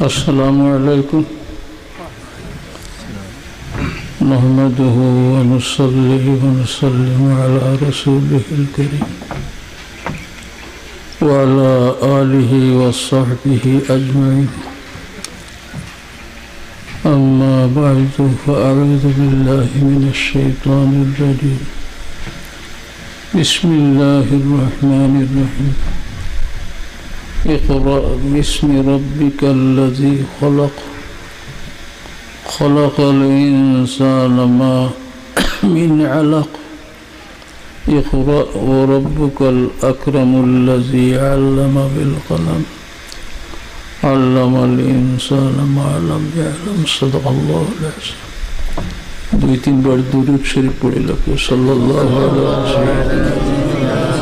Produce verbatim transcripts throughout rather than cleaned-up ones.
السلام عليكم. نحمده ونصلي ونسلم على رسوله الكريم وعلى آله وصحبه أجمعين. أما بعد، فأعوذ بالله من الشيطان الرجيم. بسم الله الرحمن الرحيم. اقرأ باسم ربك الذي خلق. خلق الإنسان ما من علق. اقرأ وربك الأكرم الذي علم بالقلم. علم الإنسان ما لم يعلم. صدق الله العظيم. দুই তিনবার দুরূদ শরীফ পড়িলাউক্কা। সাল্লাল্লাহু আলা সাইয়্যিদিনা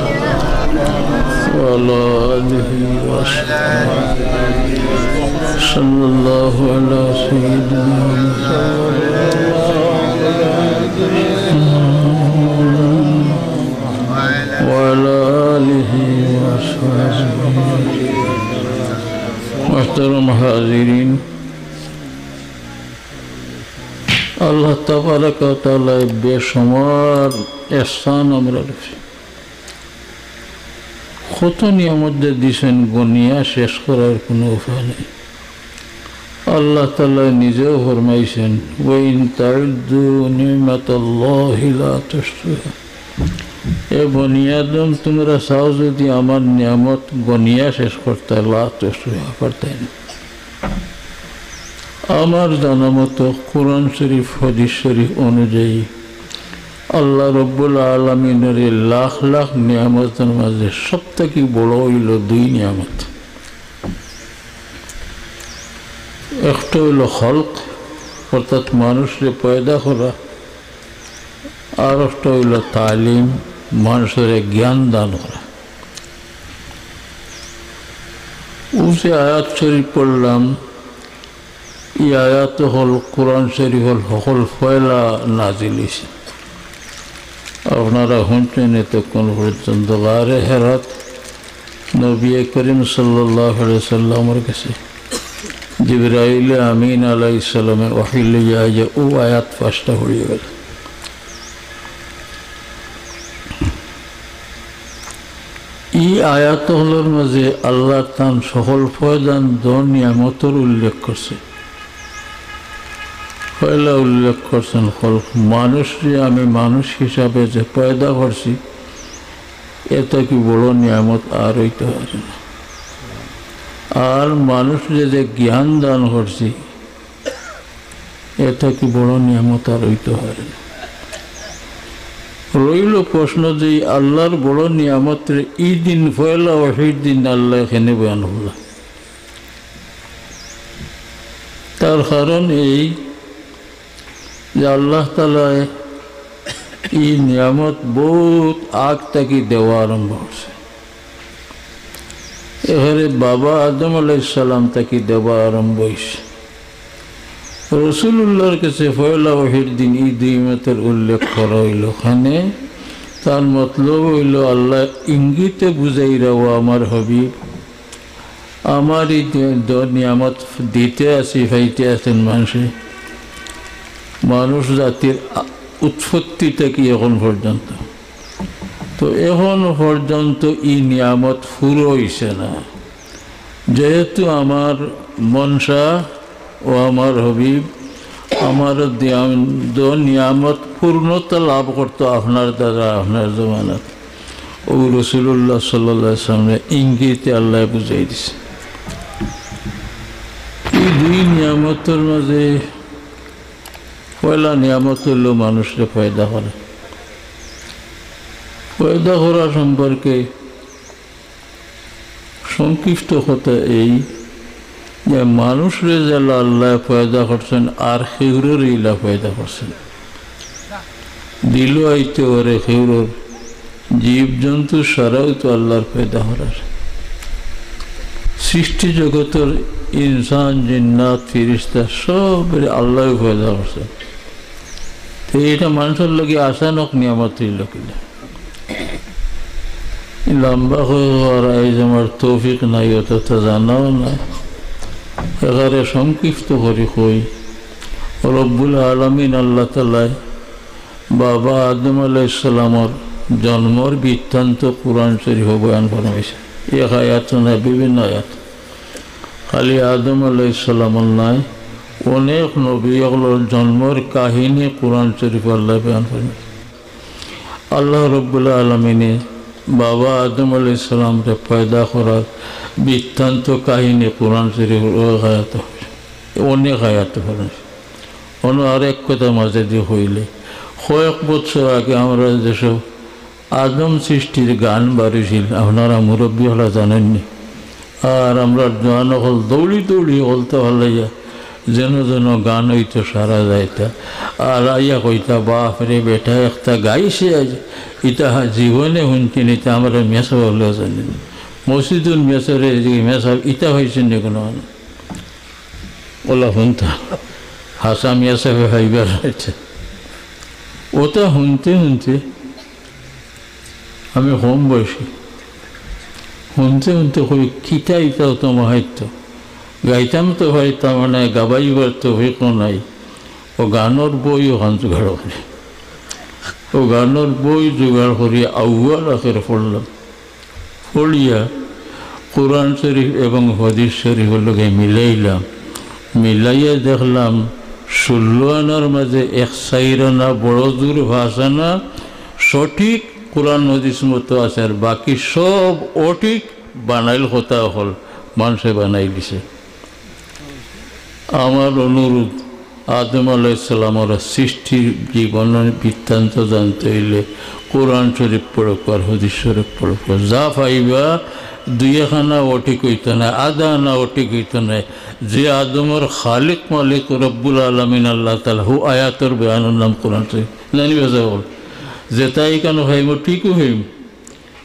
ওয়া আলা আলিহি ওয়া সাহবিহি। সাল্লাল্লাহু আলা সাইয়্যিদিনা ওয়া আলা আলিহি ওয়া সাহবিহি। মুহতারাম হাজিরিন, আল্লাহ তাবারাকা ওয়া তাআলায় বেশুমার ইহসান আমরার উপরে। কত নিয়ামত যে দিছইন, গনিয়া শেষ করার কুনু উপায় নাই। আল্লাহ তাআলায় নিজেও ফরমাইছইন, "ওয়া ইন তাউদ্দু নি'মাতাল্লাহি লা তুহসুহা।" এ বনি আদম, তুমরা চাও যুদি আমার নিয়ামত গনিয়া শেষ করতায়, লা তুহসুহা, পারতায় না। আমার জানা মতো কোরআন শরীফ, হাদিস শরীফ অনুযায়ী আল্লাহ রব্বুল আলামিনর এই লাখ লাখ নিয়ামতর মাঝে সব থাকি বড় অইলো দুই নিয়ামত। একটা অইলো খলক, অর্থাৎ মানুষরে পয়দা করা, আর একটা অইলো তালিম, মানুষরে জ্ঞান দান করা। অউ যে আয়াত শরীফ পড়লাম, ই আয়াত অকল কোরআন শরীফর হকল পয়লা নাজিল অইছে। আপনারা হুনছইন এতক্ষণ পর্যন্ত গারে হেরাত নবী করিম সাল্লাল্লাহু আলাইহি সাল্লামর কাছে জিবরাইল আমিন আলাইহিস সালামে ওহী লইয়া আইয়া অউ আয়াত পাঁচটা পড়িয়া গেলা। ই আয়াত অকলর মাঝে আল্লাহ তান সকল পয়দান ধন নিয়ামতর উল্লেখ করছে। পয়লা উল্লেখ করছেন খলক, মানুষরে আমি মানুষ হিসাবে যে পয়দা করছি, এ থাকি বড় নিয়ামত আর অইতো পারে না। আর মানুষরে যে জ্ঞান দান করছি, এ থাকি বড় নিয়ামত আর অইতো পারে না। রইলো প্রশ্ন যে ই আল্লাহর বড় নিয়ামতরে ই দিন পয়লা ওহীর দিন আল্লায় কেনে বয়ান করলা? তার কারণ এই যে আল্লাহ তাআলায় ই নিয়ামত বউত আগ থাকি দেওয়া আরম্ভ করছে। এরে বাবা আদম আলাইহিস সালাম থাকি দেওয়া আরম্ভ অইছে। রাসূলুল্লাহর কাছে পয়লা ওহীর দিন ই দুই নিয়ামতর উল্লেখ করা অইলো। কেনে? তার মতলব অইলো আল্লায় ইঙ্গিতে বুঝাইরা, ও আমার হাবিব, আমার ই দ-, দ-, নিয়ামত দিতে আছি, পাইতে আছইন মানষে, মানুষ জাতির আ-, উৎপত্তি থাকি এখন পর্যন্ত। তো এখন পর্যন্ত ই নিয়ামত পুরো অইছে না। যেহেতু আমার মনশা, ও আমার হাবিব, আমার দিয়া-, দ-, নিয়ামত পূর্ণতা লাভ করতো আপনার দ্বারা, আপনার জমানাত। অউ রাসূলুল্লাহ সাল্লাল্লাহু আলাইহি ওয়াসাল্লামরে ইঙ্গিতে আল্লায় বুঝাই দিছে। ই দুই নিয়ামতর মাঝে পয়লা নিয়ামত অইলো মানুষরে পয়দা করা। পয়দা করা সম্পর্কে সংক্ষিপ্ত কথা এই যে মানুষরে যেলা আল্লায় পয়দা করছইন, আর কেউররে ইলা পয়দা করছইন। দিলও আইতে পারে কেউরর, জীবজন্তু ছাড়াও তো আল্লাহর পয়দা করার। সৃষ্টি জগতর ইনসান, জিন্নাত, ফিরিস্তা সবরে আল্লায় পয়দা করছইন। তে ইটা মানষর লাগি আচানক নিয়ামত অইলো কিলা? লম্বা করি কওয়ার আইজ আমার তৌফিক নাই, অততা জানাও নাই। এখানে সংক্ষিপ্ত করি কই, রব্বুল আলামিন আল্লাহ তাআলায় বাবা আদম আলাইহিস সালামর জন্মর বৃত্তান্ত কোরআন শরীফো বয়ান ফরমাইছে। এক আয়াত নায়, বিভিন্ন আয়াত। খালি আদম আলাইহিস সালামর নায়, অনেক নবী অকলর জন্মর কাহিনী কোরআন শরীফো আল্লায় বয়ান ফরমাইছে। আল্লাহ রব্বুল আলামিনে বাবা আদম আলাইহিস সালামরে পয়দা করার বৃত্তান্ত কাহিনী কোরআন শরীফর অনেক আয়াত, অনেক আয়াত ফরমাইছে। অনো আরেক কথা মাঝে দি কইলে, কয়েক বছর আগে আমরার দেশো আদম সৃষ্টির গান বারইছিল, আপনারা মুরব্বি অকলে জানইন নি? আর আমরার জোয়ান অকল দৌড়ি দৌড়ি অকলতা ফালাইয়া যেন যেন গান অইতো সারা যাইতা। আর আইয়া কইতা, "বাফরে বেটা, একটা গাইছে আইজ, ইতা জীবনে হুনছি না, ইতা আমরার মেসাব অকলেও জানইন না।" মসজিদর মেসাবরে, মেসাব, ইতা পাইছইন নি কুনু? অলা হুনতা, হাছা মেসাবে পাইবার অইছে। অতা হুনতে হুনতে আমি কম বয়সী, হুনতে হুনতে কই, "কিতা ইতা অত মাহাত্ম্য? গাইতাম তো পারতাম না, গাবাইবার তৌফিকও নাই।" অউ গানর বই অখান জোগাড় করি, অউ গানর বই জোগাড় করি আউয়াল আখের পড়লাম। পড়িয়া কোরআন শরীফ এবং হাদিস শরীফর লগে মিলাইলাম। মিলাইয়া দেখলাম, ষোলো আনার মাঝে এক চাইর আনা বড় জোর পাঁচ আনা সঠিক কোরআন হাদিস মতো আছে, আর বাকি সব অঠিক বানাইল কথা অকল, মানষে বানাই দিছে। আমার অনুরোধ, আদম আলাইহিস সালামর সৃষ্টির জীবন বৃত্তান্ত জানতে অইলে কোরআন শরীফ পড়উক্কা আর হাদিস শরীফ পড়উক্কা। যা পাইবা, দুই আনা অঠিক অইতো নায়, আধা আনা অঠিক অইতো নায়। যে আদমর খালিক মালিক রব্বুল আলামিন আল্লাহ তাআলা, হউ আয়াতর বয়ানর নাম কোরআন শরীফ। জানি বেজা বল, যেতা ইখানো পাইমু, ঠিকউ পাইমু।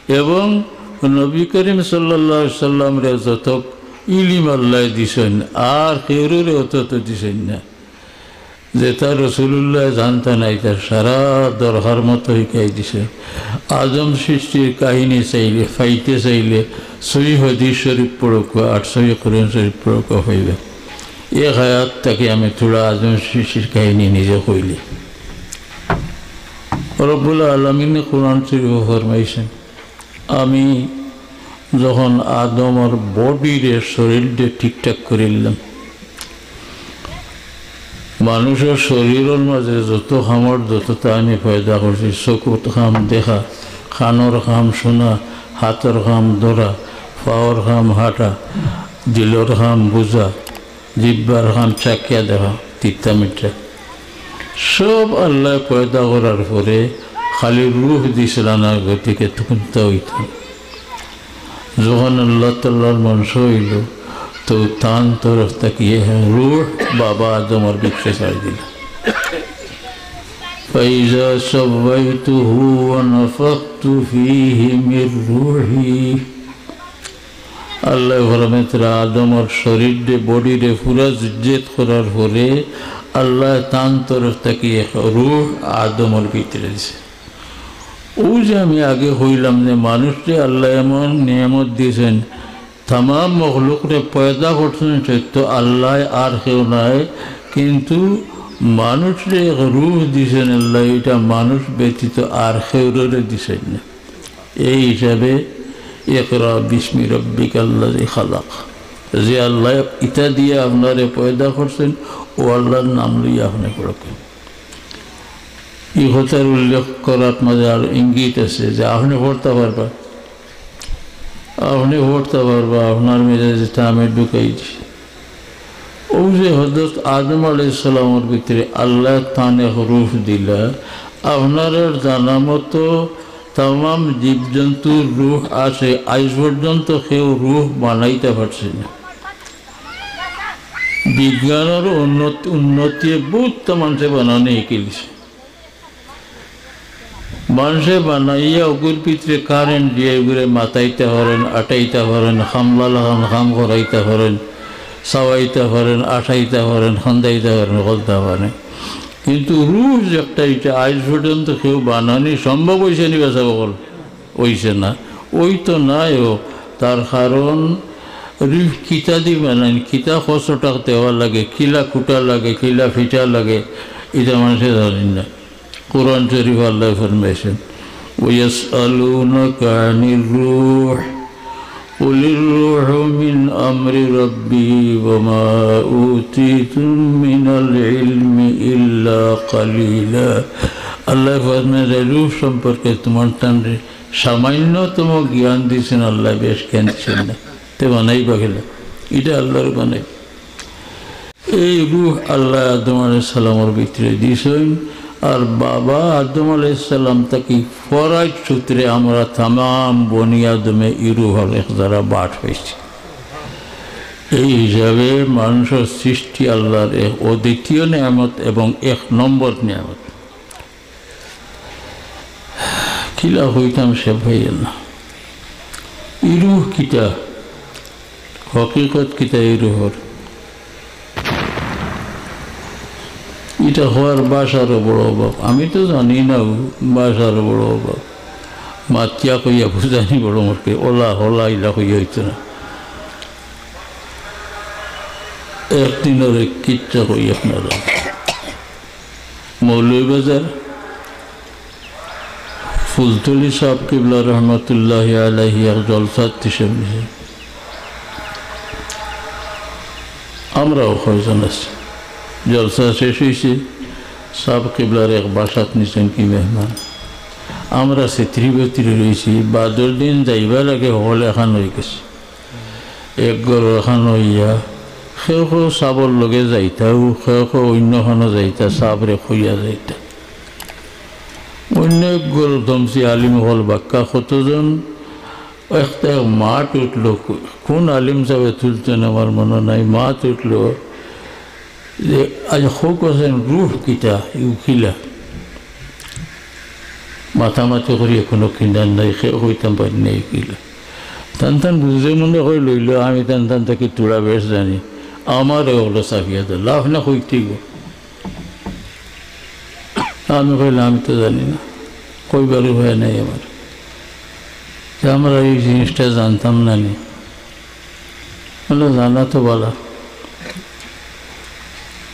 এবং নবী করিম সাল্লাল্লাহু আলাইহি সাল্লামরে যত ইলিম আল্লায় দিছইন, আর কেউরে অত তো দিছইন না। যেতা রাসূলুল্লায় জানতা নায়, ইতা সারা দরকার মতো শিখাই দিছইন। আদম সৃষ্টির কাহিনী চাইলে, পাইতে চাইলে, সহিহ হাদিস শরীফ পড়উক্কা, আর সহিহ কোরআন শরীফ পড়উক্কা পাইবা। এক আয়াত থাকি আমি থুড়া আদম সৃষ্টির কাহিনী নিজে কইলি। রব্বুল আলামিনে কোরআন শরীফো ফরমাইছইন, আমি যখন আদমর বডিরে, শরীররে ঠিকঠাক করিলাম, মানুষর শরীরর মাঝে যত কামর যততা আমি পয়দা করছি, চকুর কাম দেখা, কানর কাম শুনা, হাতর কাম ধরা, পাওর কাম হাঁটা, দিলর কাম বুঝা, জিব্বার কাম চাখিয়া দেখা, তিতা মিঠা, সব আল্লায় পয়দা করার পরে খালি রুহ দিছলা না, গতিকে তখন তো অইতো না। যখন আল্লাহ তাআলার মনশা অইলো, তো তান তরফ থাকি হে রুহ বাবা আদমর ভিতরে ছাড়ি দিলা। فإذا سويته ونفخت فيه من روحي। আল্লায় ফরমাইতরা, আদমর শরীররে, বডিরে পুরা জিজ্জেত করার পরে আল্লায় তান তরফ থাকি এক রুহ আদমর ভিতরে দিছে। অউ যে আমি আগে কইলাম যে মানুষরে আল্লায় এমন নিয়ামত দিছইন, তামাম মখলুকরে পয়দা করছইন সত্য আল্লায়, আর কেউ নায়, কিন্তু মানুষরে এক রুহ দিছইন আল্লায়, ইটা মানুষ ব্যতীত আর কেউরে দিছইন না। এই হিসাবে ইকরা বিসমি রাব্বিকাল্লাযী খালাক, যে আল্লায় ইতা দিয়া আপনারে পয়দা করছইন, অউ আল্লার নাম লইয়া আপনে পড়উক্কা। ই কথার উল্লেখ করার মাঝে আর ইঙ্গিত আছে যে আপনে পড়তা পারবা, আপনে পড়তা পারবা, আপনার মেজাজে ইটা আমি ঢুকাই দিছি। অউ যে হযরত আদম আলাইহিস সালামর ভিতরে আল্লায় তান এক রুহ দিলা, আপনারার জানা মতো তামাম জীবজন্তুর রুহ আছে, আইজ পর্যন্ত কেউ রুহ বানাইতা পারছে না। বিজ্ঞানর উন্নত-, উন্নতিয়ে বউততা মানষে বানানি শিকিলিছে। মানষে বানাইয়া অগুর ভিতরে কারেন্ট দিয়া অগুরে মাতাইতা পারইন, আটাইতা পারইন, কামলা লাখান কাম করাইতা পারইন, চাবাইতা পারইন, আটাইতা পারইন, কান্দাইতা পারইন, হকলতা পারইন। কিন্তু রুহ যেটা, ইটা আইজ পর্যন্ত কেউ বানানি সম্ভব অইছে নি বা, চাব অকল? অইছে না। অইতো নায়ও, তার কারণ রুহ কিতা দি বানাইন, কিতা কসটাক দেওয়া লাগে, কিলা কুটা লাগে, কিলা ফিটা লাগে, ইটা মানষে জানইন না। কোরআন শরীফ আল্লায় ফরমাইছইন, "ওয়াসআলুনাকা আনির রূহ, কুলির রূহু মিন আমরি রাব্বি ওয়া মা উতিতুম মিনাল ইলমি ইল্লা কালিলা।" আল্লায় ফরমাইন যে রুহ সম্পর্কে তুমার তানরে সামান্যতম জ্ঞান দিছইন আল্লায়, বেশ জ্ঞান দিছইন না। তে বানাইবা কিলা? ইটা আল্লার বানাই। এই রুহ আল্লায় আদম আলাইহিস সালামর ভিতরে দিছইন, আর বাবা আদম আলাইহিস সালাম থাকি ফরাইজ সূত্রে আমরা তামাম বনি আদমে ই রুহর এক ধারা বাট পাইছি। এই হিসাবে মানষর সৃষ্টি আল্লার এক অদ্বিতীয় নিয়ামত এবং এক নম্বর নিয়ামত। কিলা কইতাম সে ভাই না। ই রুহ কিতা? হকিকত কিতা ই রুহর? ইটা কওয়ার ভাষারও বড় অভাব। আমি তো জানি না, ভাষারও বড় অভাব। মাতিয়া কইয়া বুঝানি বড় মুশকিল। ওলা, হলা ইলা কইয়া অইতো না। একদিনর এক কিচ্ছা কই আপনারা। মৌলভীবাজার ফুলতলি সাব কিবলা রহমতুল্লাহি আলাইহি এক জলসাত তশরিফ নিছইন। আমরাও কয়জন আছি। জলসা শেষ অইছে, সাব কিবলার এক বাসাত নিছইন কি মেহমান। আমরা ছেত্রী বেত্রী রইছি, বাদর দিন যাইবার আগে হকল একখান অইগেছে। এক ঘরর খানো অইয়া, কেউ কেউ সাবর লগে যাইতাউ, কেউ কেউ অইন্য খানো যাইতা, সাবরে কইয়া যাইতা। অইন্য এক ঘরর ধমসি আলিম অকল বাক্কা কতজন, একটা মাত উঠলো, কোন আলিম সাবে তুলছইন আমার মনো নাই, মাত উঠলো, যে আজ হক হোসেন রুহ কিতা, ইউ কিলা? মাতামাতি করি কোনো কিনার নাই, কেউ কইতাম পারি নাই কিলা। তান তান বুঝে মনে কই লইল, আমি তান তান থাকি তুড়া বেশ জানি। আমারে অলা চাপিয়া দে, লাভ না কইতেই গো। আমি কইলাম, "আমি তো জানি না, কইবার উপায় নাই আমার। তে আমরা এই জিনিসটা জানতাম না নি।" বলে, "জানা তো বালা।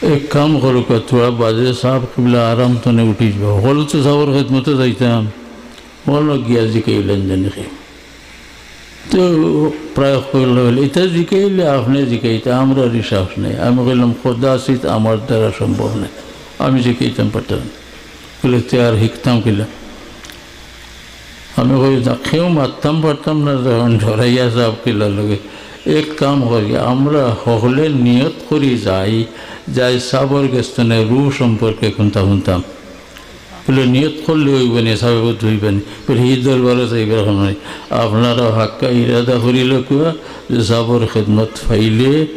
এক কাম করো, থুড়া বাদে সাব কিবলা আরাম তনে উঠি যাও।" হকল তো সাবর খেদমতো যাইতাম। হকল গিয়া জিকাইলেন জানি কে। তো প্রায় কইল, "ইতা জিকাইলে আপনে জিকাইতা, আমরার সাহস নাই।" আমি কইলাম, "খোদা আসিত, আমার দ্বারা সম্ভব নাই, আমি জিকাইতাম পারতাম না।" বলে, "তে আর হিকতাম কিলা?" আমি কই, "না, কেউ মাততাম পারতাম না, যখন ডরাইয়া সাব কিলার লগে। এক কাম করি, আমরা হকলে নিয়ত করি যাই, যাই সাবর গেছ তনে রুহ সম্পর্কে কুন্তা হুনতাম।" বলে, "নিয়ত করলে অইবো নি, সাবে বুঝ অইবো নি।" বলে, "ই দরবারো যাইবার কাম নাই, আপনারা হাক্কা ইরাদা করি লউক্কা যে সাবর খেদমত পাইলে,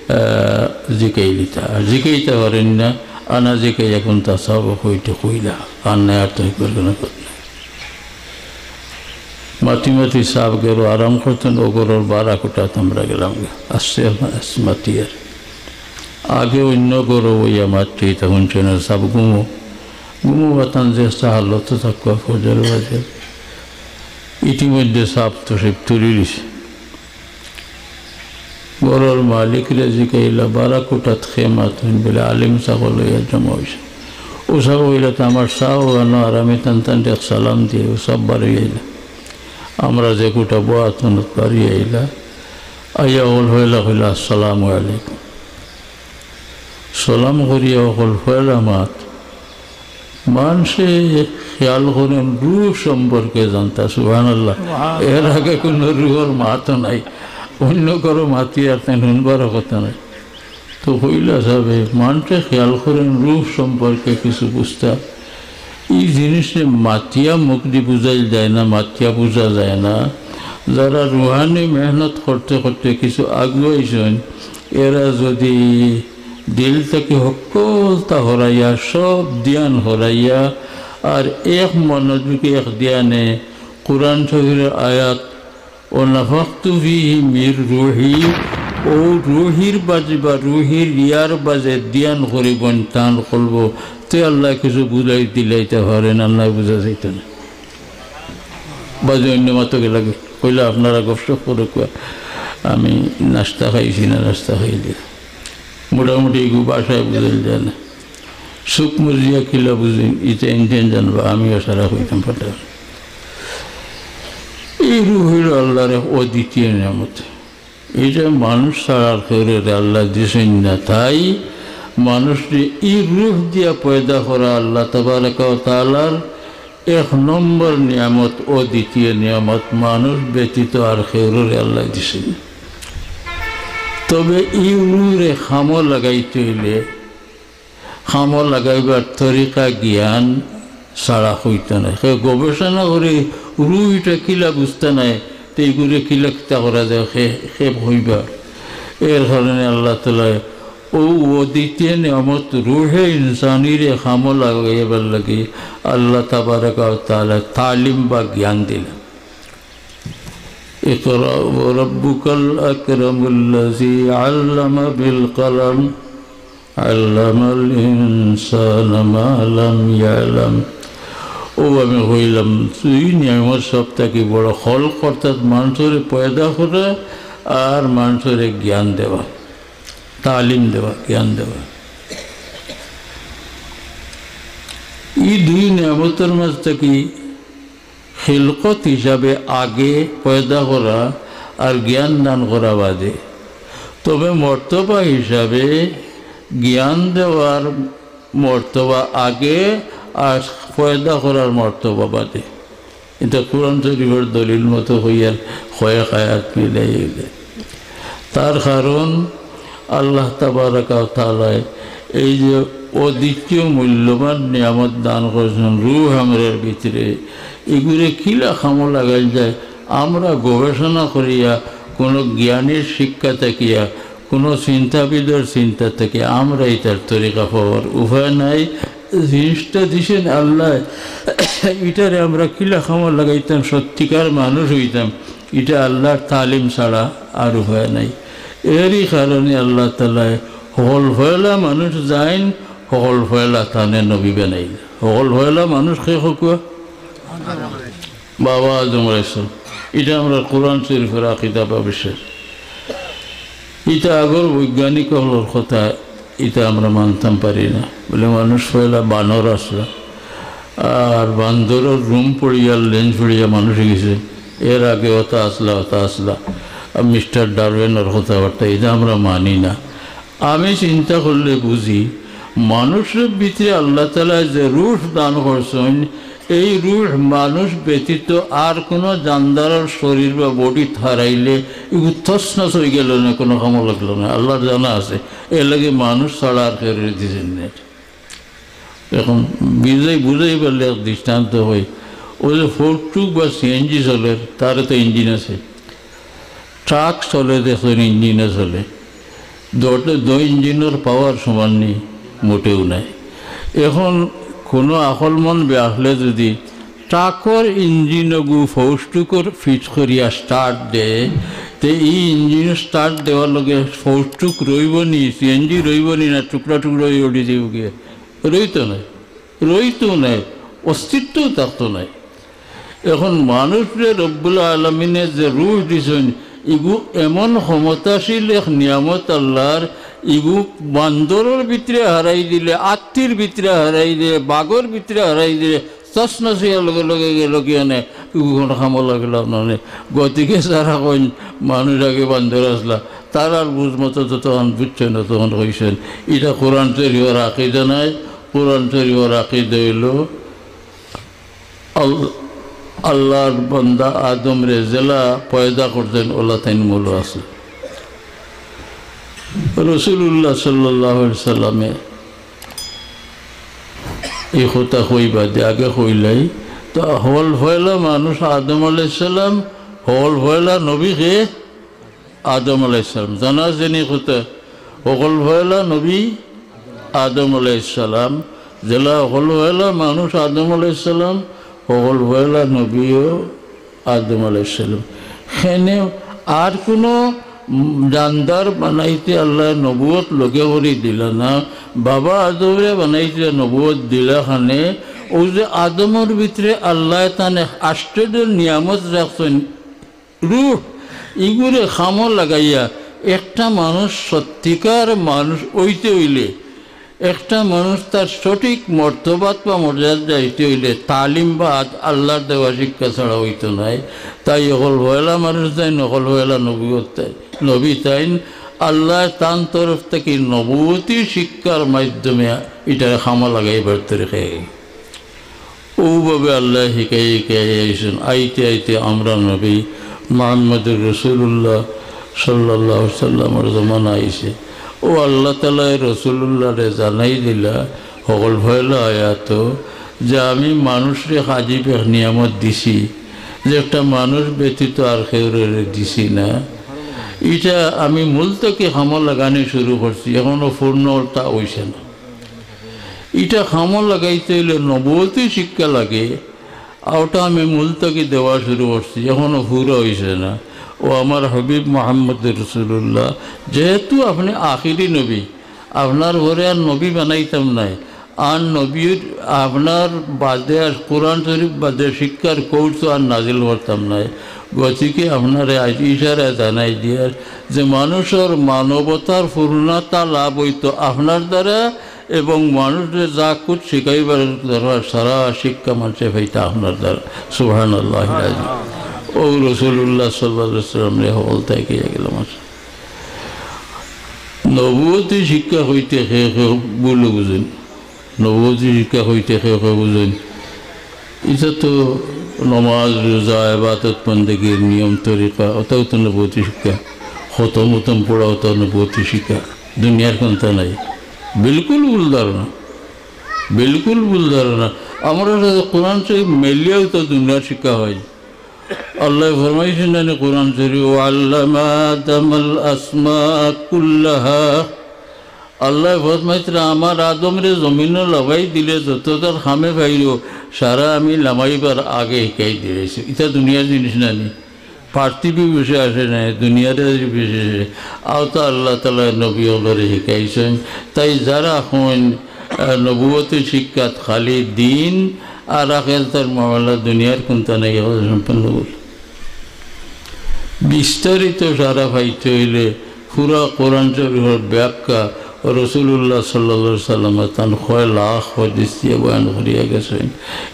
আহ, জিকাইলিতা। আর জিকাইতা পারেন না, আনা জিকাইয়া কুন্তা সাব কইতে কইলা, আর নাই আর তো কোনো কথা নাই।" মাতি মাতি সাব গেল আরাম করতেন, ও ঘরর বারা কুটাত আমরা গেলাম, আস্তে আস্তে মাতিয়ার। আগে অইন্য ঘরো অইয়া মাতছি, তখন চেনা সাব ঘুমো, ঘুমো বাতান যে হালত থাকুয়া ফজর বাজে। ইতিমধ্যে সাব তশরিফ তুলি দিছে। ঘরর মালিকরে জিকাইলা, "বারা কুটাত কে মাতইন?" বলে, "আলিম সাব লইয়া জমা অইছে।" ও সাব কইলা, "তে আমার সাব আনো, আর আমি তান তান এক সালাম দিয়ে।" ও সাব বারই আইলা। আমরা যে কুটা বওয়াত অনো বারই আইলা। আইয়া হকল পয়লা কইলা, "আসসালামু আলাইকুম।" সালাম করিয়া হকল পয়লা মাত, মানষে খেয়াল করইন রুহ সম্পর্কে জানতা, সুবহানাল্লাহ। সুবহানাল্লাহ। এর আগে কোনো রুহর মাতও নাই, অইন্য কারো মাতিয়ার তাইন হুনবারও কথা নাই। তো কইলা সাবে, মানষে খেয়াল করইন রুহ সম্পর্কে কিছু বুঝতা। ই জিনিসরে মাতিয়া মুখদি বুঝাইল যায় না, মাতিয়া বুঝা যায় না। যারা রুহানি মেহনত করতে করতে কিছু আগুয়াইছইন, এরা যদি দিল থাকি হকলতা হরাইয়া, সব ধ্যান হরাইয়া, আর এক মনোযোগে এক ধ্যানে কোরআন শরীফর আয়াত, "ও নাফাখতু ফিহি মির রুহি", ও রুহির বাজে বা রুহির ইয়ার বাজে ধ্যান করিবইন, তান কলবো, তে আল্লায় কিছু বুঝাই দিলাইতা পারেন, আল্লায় বুঝা যাইতো না। বাজে অইন্য মাতো গেলা গি, কইলা, "আপনারা গপসপ করউক্কা।" আমি নাস্তা খাইছি না, নাস্তা খাইলে মোটামুটি এগু ভাষায় বুঝাইল যায় না। চউখ মুজিয়া কিলা বুঝিন, ইতা ইন তাইন জানবা, আমিও সারা কইতাম পারতাম না। এই রুহ অইলো আল্লাহর এক অদ্বিতীয় নিয়ামত। ইটা মানুষ ছাড়া আর কেউরে আল্লায় দিছইন না। তাই মানুষরে ই রুহ দিয়া পয়দা করা আল্লাহ তাবারাকা ওয়া তাআলার এক নম্বর নিয়ামত, অদ্বিতীয় নিয়ামত, মানুষ ব্যতীত আর কেউরে আল্লায় দিছইন না। তবে ই রুহরে কামো লাগাইতে অইলে, কামো লাগাইবার তরিকা জ্ঞান ছাড়া অইতো নায়। কেউ গবেষণা করি রুহ ইটা কিলা বুঝতা নায়, তে ইগুরে কিলা কিতা করা যায়, কে, কে কইবা। এর কারণে আল্লাহ তাআলায় অউ অদ্বিতীয় নিয়ামত রুহে ইনসানিরে কামো লাগাইবার লাগি আল্লাহ তাবারাকা ওয়া তাআলায় তালিম বা জ্ঞান দিলা। اقرأ وربك الأكرم الذي علم بالقلم علم الإنسان ما لم يعلم। অউ আমি কইলাম, দুই নিয়ামত সব থাকি বড়, খলক অর্থাৎ মানষরে পয়দা করা আর মানষরে জ্ঞান দেওয়া, তালিম দেওয়া, জ্ঞান দেওয়া। ই দুই নিয়ামতর মাঝ থাকি খিলকত হিসাবে আগে পয়দা করা আর জ্ঞান দান করা বাদে। তবে মর্তবা হিসাবে জ্ঞান দেওয়ার মর্তবা আগে আর পয়দা করার মর্তবা বাদে। ইটা কোরআন শরীফর দলিল মতো কইয়ার কয়েক আয়াত মিলাই অইলে। তার কারণ আল্লাহ তাবারাকা ওয়া তাআলায় এই যে অদ্বিতীয় মূল্যবান নিয়ামত দান করছইন রুহ আমরার ভিতরে, ইগুরে কিলা কামো লাগাইল যায়, আমরা গবেষণা করিয়া, কোনো জ্ঞানীর শিক্ষা থাকিয়া, কোনো চিন্তাবিদর চিন্তা থাকি আমরা ইটার তরিকা পাওয়ার উপায় নাই। জিনিসটা দিছইন আল্লায়, ইটারে আমরা কিলা কামো লাগাইতাম, সত্যিকার মানুষ অইতাম, ইটা আল্লাহর তালিম ছাড়া আর উপায় নাই। এরই কারণে আল্লাহ তাআলায় হকল পয়লা মানুষ যাইন, হকল পয়লা তানে নবী বানাইলা। হকল পয়লা মানুষ কে কউক্কা? বাবা আদম আলাইহিস সালাম। ইটা আমরার কোরআন শরীফর আকিদা বা বিশ্বাস। ইটা আগর বৈজ্ঞানিক অকলর কথা, ইটা আমরা মানতাম পারি না। বলে মানুষ পয়লা বানর আছলা, আর বান্দরর রুম পড়িয়া, লেন্স পড়িয়া মানুষ অইগেছে। এর আগে অতা আছলা, অতা আছলা। আর মিস্টার ডারউইনর কথাবার্তা, ইটা আমরা মানি না। আমি চিন্তা করলে বুঝি, মানুষর ভিতরে আল্লাহ তাআলায় যে রুহ দান করছইন, এই রুহ মানুষ ব্যতীত আর কোনো জানদারর শরীর বা বডিত হারাইলে ইগু তছনছ অইগেলো না, কোনো কামো লাগলো না, আল্লাহর জানা আছে। এর লাগি মানুষ ছাড়া আর কেউরে দিছইন না। এখন বুঝাই, বুঝাই পারলে এক দৃষ্টান্ত কই, অউ যে ফোর্টুক বা সিএনজি চলের, তারও তো ইঞ্জিন আছে। ট্রাক চলে, দেখইন ইঞ্জিনে চলে। দুইটা, দুই ইঞ্জিনর পাওয়ার সমান নি, মোটেও নাই। এখন কোনো আকলমন বেআকলে যদি ট্রাকর ইঞ্জিনগু ফোর্টুকর ফিট করিয়া স্টার্ট দেয়, তে ই ইঞ্জিন স্টার্ট দেওয়ার লগে ফোর্টুক রইবো নি, সিএনজি রইবো নি, না টুকরা টুকরা অইয়া উড়ি যাইবোগি? রইতো নায়, রইতো নায়, অস্তিত্বও থাকতো নায়। এখন মানুষরে রব্বুল আলামিনে যে রুহ দিছইন, ইগু এমন ক্ষমতাশীল এক নিয়ামত আল্লাহর, ইগু বান্দরর ভিতরে হারাই দিলে, আত্তির ভিতরে হারাই দিলে, বাঘর ভিতরে হারাই দিলে, তছনছ অইয়া লগে লগে গেলো গি অনে, ইগু কোনো কামো লাগলো না অনে। গতিকে যারা কইন মানুষ আগে বান্দর আছলা, তারার বুঝ মতো যতখান বুঝছইন, অতখান কইছইন। ইটা কোরআন শরীফর আকিদা নায়। কোরআন শরীফর আকিদা অইলো আল-, আল্লাহর বান্দা আদমরে যেলা পয়দা করছইন, অউলা তাইন মূলো আছে। রাসূলুল্লাহ সাল্লাল্লাহু আলাইহি সাল্লামে ই কথা কইবা দে, আগে কইলাই, তো হকল পয়লা মানুষ আদম আলাইহিস সালাম, হকল পয়লা নবী কে? আদম আলাইহিস সালাম। জানা আছে নি কথা? হকল পয়লা নবী আদম আলাইহিস সালাম, যেলা হকল পয়লা মানুষ আদম আলাইহিস সালাম, হকল পয়লা নবীও আদম আলাইহিস সালাম। হেনে আর কোনো, উম, জানদার বানাইতে আল্লায় নবুয়ত লগে করি দিলা না। বাবা আদমরে বানাইতে নবুয়ত দিলা খানে, অউ যে আদমর ভিতরে আল্লায় তানে আশ্চর্য নিয়ামত রাখছইন, রুহ, ইগুরে কামো লাগাইয়া একটা মানুষ সত্যিকার মানুষ অইতে অইলে, একটা মানুষ তার সঠিক মর্তবাত বা মর্যাদা যাইতে অইলে তালিম বা আদ-, আল্লাহর দেওয়া শিক্ষা ছাড়া অইতো নায়। তাই অকল পয়লা মানুষ তাইন, অকল পয়লা নবী তাইন, নবী তাইন, আল্লাহ তান তরফ থাকি নবুয়তি শিক্ষার মাধ্যমে ইটারে কামো লাগাইবার তরিকা। অউভাবে আল্লায় হিকাইয়া হিকাইয়া আইছইন। আইতে আইতে আমরার নবী মুহাম্মদুর রাসূলুল্লাহ সাল্লাল্লাহু আলাইহি ওয়াসাল্লামর জমানা আইছে। অউ আল্লাহ তাআলায় রাসূলুল্লাহরে জানাই দিলা, হকল পয়লা আয়াতো, যে আমি মানুষরে আজীব এক নিয়ামত দিছি, যে একটা মানুষ ব্যতীত আর কেউরে দিছি না। ইটা আমি মূল থাকি কামো লাগানি শুরু করছি, এখনো পূর্ণতা অইছে না। ইটা কামো লাগাইতে অইলে নবুয়তি শিক্ষা লাগে, আর ওটা আমি মূল থাকি দেওয়া শুরু করছি, এখনো পুরা অইছে না। অউ আমার হাবিব মুহাম্মদুর রাসূলুল্লাহ, যেহেতু আপনে আখিরি নবী, আপনার পরে আর নবী বানাইতাম নায়, আর নবীর আপনার বাদে আর কোরআন শরীফ বাদে শিক্ষার কৌর তো আর নাজিল করতাম নায়। গতিকে আপনারে আইজ ইশারায় জানাই দিয়ার যে মানুষর মানবতার পূর্ণতা লাভ অইতো আপনার দ্বারা, এবং মানুষরে যা কুছ শিখাইবার দরকার, সারা শিক্ষা মানষে পাইতা আপনার দ্বারা। সুবহানাল্লাহিল আজিম। অউ রাসূলুল্লাহ সাল্লাল্লাহু আলাইহি ওয়াসাল্লামরে হকল থাকি গেলাম। নবুয়তি শিক্ষা কইতে কেউ কেউ ভুল বুঝইন, নবুয়তি শিক্ষা কইতে কেউ কেউ বুঝইন, ইটা তো নমাজ, রোজা, ইবাদত, বন্দেগীর নিয়ম তরিকা, ওটাও তো নবুয়তি শিক্ষা। খতম উতম পড়া, ওটাও নবুয়তি শিক্ষা। দুনিয়ার কুন্তা নাই। বিলকুল ভুল ধারণা, বিলকুল ভুল ধারণা। আমরার সাথে কোরআন শরীফ মিলিয়াও তো দুনিয়ার শিক্ষা অয়। আল্লায় ফরমাইছইন না নি কোরআন শরীফো, "ওয়া আল্লামা আদামাল আসমা কুল্লাহা।" আল্লায় ফরমাইছইন, "আমার আদমরে জমিনো লামাই দিলে যত তার কামে পাইলো, সারা আমি লামাইবার আগে হিকাই দিলাইছি।" ইটা দুনিয়ার জিনিস না নি, পার্থিবী বিষয় আছে না, দুনিয়ার বিষয় আছে। আওতা আল্লাহ তাআলায় নবী অকলরে হিকাইছইন। তাই যারা কইন, আহ, নবুয়তি শিক্ষাত খালি দিন আর আখেরাতর মামলা, দুনিয়ার কুন্তা নাই, ইগুলা সম্পূর্ণ ভুল। বিস্তারিত সারা পাইতে অইলে পুরা কোরআন শরীফর ব্যাখ্যা রাসূলুল্লাহ সাল্লাল্লাহু আলাইহি ওয়াসাল্লামে তান কয় লাখ হাদিস দিয়া বয়ান করিয়া গেছইন।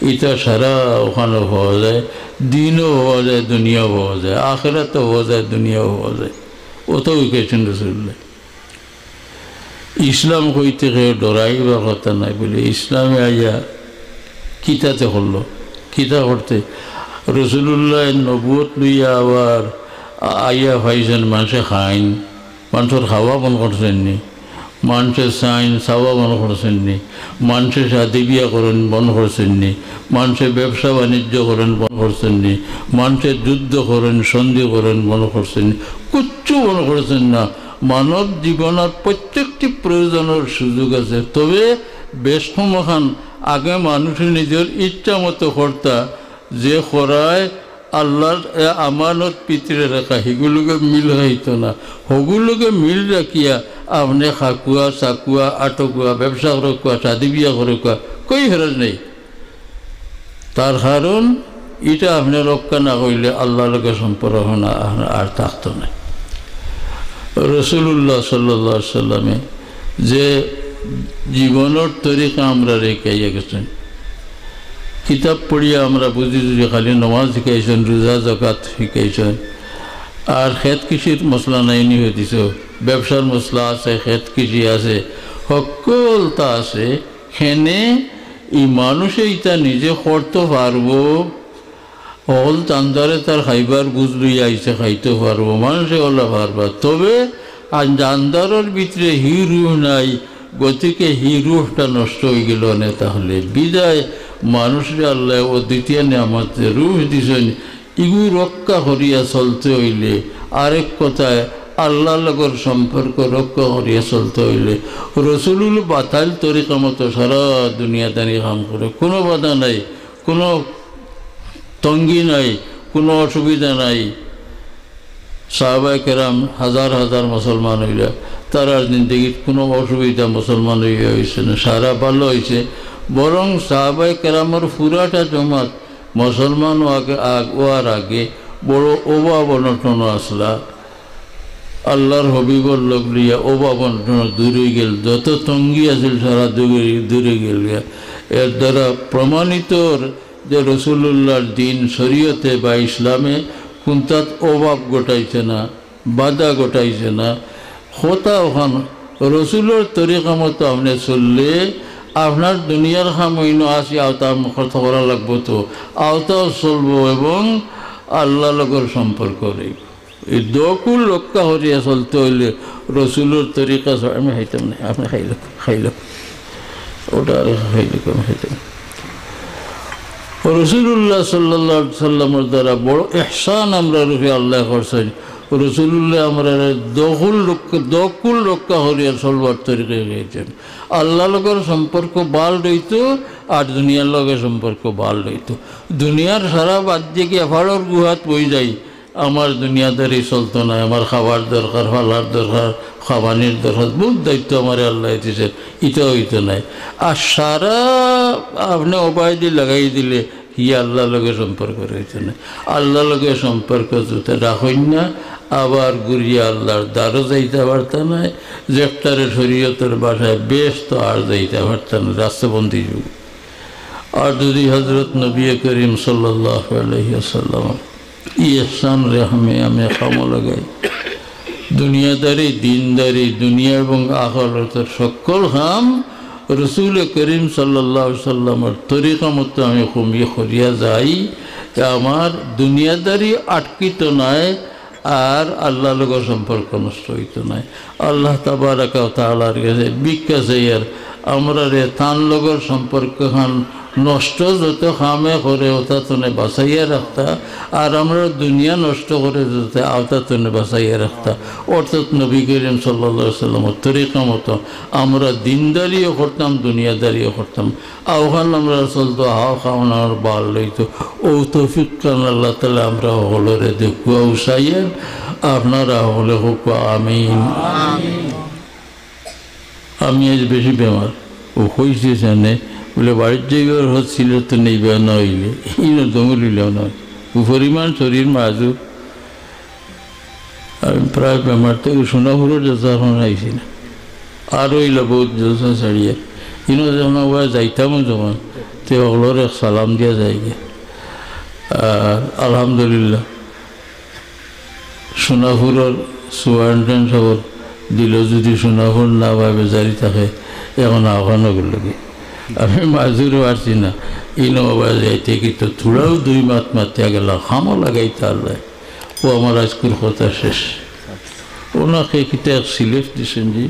ইটা সারা ওখানো পাওয়া যায়, দিনো পাওয়া যায়, দুনিয়াও পাওয়া যায়, আখেরাতও পাওয়া যায়, দুনিয়াও পাওয়া যায়। অতাউ হিকাইছইন রাসূলুল্লাহ। ইসলাম কইতে কেউ ডরাইবার কথা নাই বলে, ইসলামে আইয়া কিতাতে করলো, কিতা করতে? রাসূলুল্লাহ নবুয়ত লইয়া আবার আ-, আইয়া পাইছইন, মানষে খাইন, মানষর খাওয়া বন্ধ করছইন নি, মানষে চাইন চাওয়া বন্ধ করছইন নি, মানষে শাদি বিয়া করইন বন্ধ করছইন নি, মানষে ব্যবসা বাণিজ্য করইন বন্ধ করছইন নি, মানষে যুদ্ধ করইন, সন্ধি করইন বন্ধ করছইন নি, কুচ্ছু বন্ধ করছইন না। মানব জীবনর প্রত্যেকটি প্রয়োজনর সুযোগ আছে, তবে বেশ কমখান আগে মানুষে নিজর ইচ্ছা মতো করতা, যে করায় আল্লাহর এ আমানত ভিতরে রাখা, হিগুর লগে মিল খাইতো না। হগুর লগে মিল রাখিয়া আপনে খাকুয়া, চাকুয়া, আটকুয়া, ব্যবসা করকুয়া, শাদি বিয়া করকুয়া, কই হরজ নাই। তার কারণ, ইটা আপনে রক্ষা না করিলে আল্লাহর লগে সম্পর্ক না, আর, আর থাকতো না। রাসূলুল্লাহ সাল্লাল্লাহু আলাইহি ওয়াসাল্লামে যে জীবনর তরিকা আমরারে হিকাইয়া গেছইন, কিতাব পড়িয়া আমরা বুঝি যে খালি নমাজ হিকাইছইন, রোজা, যাকাত হিকাইছইন, আর খেত কৃষির মসলা নাই নি হদিসো, ব্যবসার মসলা আছে, খেত কৃষি আছে, হক্কলতা আছে। কেনে ই মানষে ইতা নিজে করতো পারবো, অকল জানদারে তার খাইবার গুজ লইয়া আইছে, খাইতো পারবো, মানষে অলা পারবা। তবে আর জানদারর ভিতরে হি রুহ নাই, গতিকে হি রুহটা নষ্ট অইগেলো অনে। তাহলে বিদায় মানুষরে আল্লায় অউ দ্বিতীয় নিয়ামত যে রুহ দিছইন, ইগু রক্ষা করিয়া চলতে অইলে, আরেক কথায় আল্লাহর লগর সম্পর্ক রক্ষা করিয়া চলতে অইলে, রসুলুল বাতাইল তরিকা মতো সারা দুনিয়াদারি কাম করে, কুনু বাধা নাই, কুনু তঙ্গি নাই, কুনু অসুবিধা নাই। সাহাবায়ে কেরাম হাজার হাজার মুসলমান অইলা, তারার জিন্দেগিত কুনু অসুবিধা মুসলমান অইয়া অইছে না, সারা ভালা অইছে। বরং সাহাবায়ে কেরামর পুরাটা জমাত মুসলমান অওয়ার আগে, আগ-, অওয়ার আগে বড় অভাব অনটন আসলা। আল্লাহর হাবিবর লগ লইয়া অভাব অনটন দূরে গেল, যত তঙ্গি আছিল সারা দূরে, দূরে গেল গিয়া। এর দ্বারা প্রমাণিত অর যে রসুলুল্লাহর দিন শরীয়তে বা ইসলামে কুন্তাত অভাব ঘটাইছে না, বাধা ঘটাইছে না। কথা অখান, রসুলর তরিকা মতো আপনে চললে আপনার দুনিয়ার কাম অইন্য আছে, আওতা মুখস্থ করা লাগবো তো, আওতাও চলবো এবং আল্লাহ লগর সম্পর্ক রইব। এই দকুল রক্ষা করিয়া চলতে অইলে রসুলর তরিকা ছাড়া আমি খাইতাম না। আপনে খাইলে, খাইলে, ওটা আর খাইলে আমি খাইতাম না। রসুলুল্লাহ সাল্লাল্লাহু আলাইহি সাল্লামর দ্বারা বড় ইহসান আমরার উপরে আল্লায় করছইন। রসুলুল্লাহ আমরারে দকুল রক্ষা, দকুল রক্ষা করিয়া চলবার তরিকা দিছইন। আল্লাহ লগর সম্পর্ক বাল রইতো, আর দুনিয়ার লগে সম্পর্ক বাল রইতো। দুনিয়ার সারা বাদ দিয়া গিয়া পাহাড়র গুহাত বই যাই, আমার দুনিয়াদারি চলতো নায়, আমার খাবার দরকার, ফালার দরকার, খাবানির দরকার, বহুত দায়িত্ব আমারে আল্লায় দিছইন, ইটা অইতো নায়। আর সারা আপনে অবায়দি লাগাই দিলে, ই আল্লাহর লগে সম্পর্ক রইতো নায়। আল্লাহর লগে সম্পর্ক যুদি রাখইন না, আবার ঘুরিয়া আল্লাহর দ্বারো যাইতা পারতা নায়, যেটারে শরীয়তর ভাষায় বেহেস্তো আর যাইতা পারতা নায়, রাস্তা বন্দি যুগ। আর যুদি হযরত নবী করিম সাল্লাল্লাহু আলাইহি ওয়াসাল্লাম ই ইহসানরে আমি, আমি কামো লাগাই, দুনিয়াদারি, দিনদারি, দুনিয়া এবং আখিরাতর সকল কাম রসুল করিম সাল্লাল্লাহু আলাইহি সাল্লামর তরিকা মতো আমি কমিয়ে করিয়া যাই, তে আমার দুনিয়াদারি আটকিতো নায়, আর আল্লাহর লগর সম্পর্ক নষ্ট অইতো নায়। আল্লাহ তাবারাকা ওয়া তাআলার গেছে ভিক্ষা চাইয়ার, আমরারে তান লগর সম্পর্কখান নষ্ট যত কামে করে, অতা তনে বাঁচাইয়া রাখতা, আর আমরার দুনিয়া নষ্ট করে যত, অতা তনে বাঁচাইয়া রাখতা। অর্থাৎ নবী করিম সাল্লাল্লাহু আলাইহি সাল্লামর তরিকা মতো আমরা দিনদারিও করতাম, দুনিয়াদারিও করতাম। আওখান আমরার চলতো, আওখান আমরার বাল লইতো। অউ তৌফিকখান আল্লাহ তাআলায় আমরা হকলরে দেউক্কা, উসাইয়েন, আপনারা হকলে কউক্কা আমিন। আমি আইজ বেশি বেমার। অউ কইছে সেনে, বুলে, বাড়িত যাইবার হত সিলেট তো নেইবা না অইলে, ইনো দমুলিলেও না। অউ পরিমাণ শরীর মাজুর। আমি প্রায় বেমার থাকি সোনাপুরর জলসা অখন আইছি না। আর অইলা বহুত জলসা ছাড়িয়া। ইনো যখন আবার যাইতামও যখন, তে হকলরে এক সালাম দিয়া যাইগি। আর আলহামদুলিল্লাহ, সোনাপুরর সুপারিনটেন্ডেন্ট সাবর দিলো যুদি সোনাপুর না বা বেজারি থাকে, অখন আওখানো গেলগি। আমি মাজুর পারছি না, ইনো আবার যাইতে কিতা থুড়াও দুই মাত মাতিয়া গেলা, কামো লাগাইতা আল্লায়। অউ আমার আইজকুর কথা শেষ। অউ না কে কিতা এক সিলেট দিছইন জি।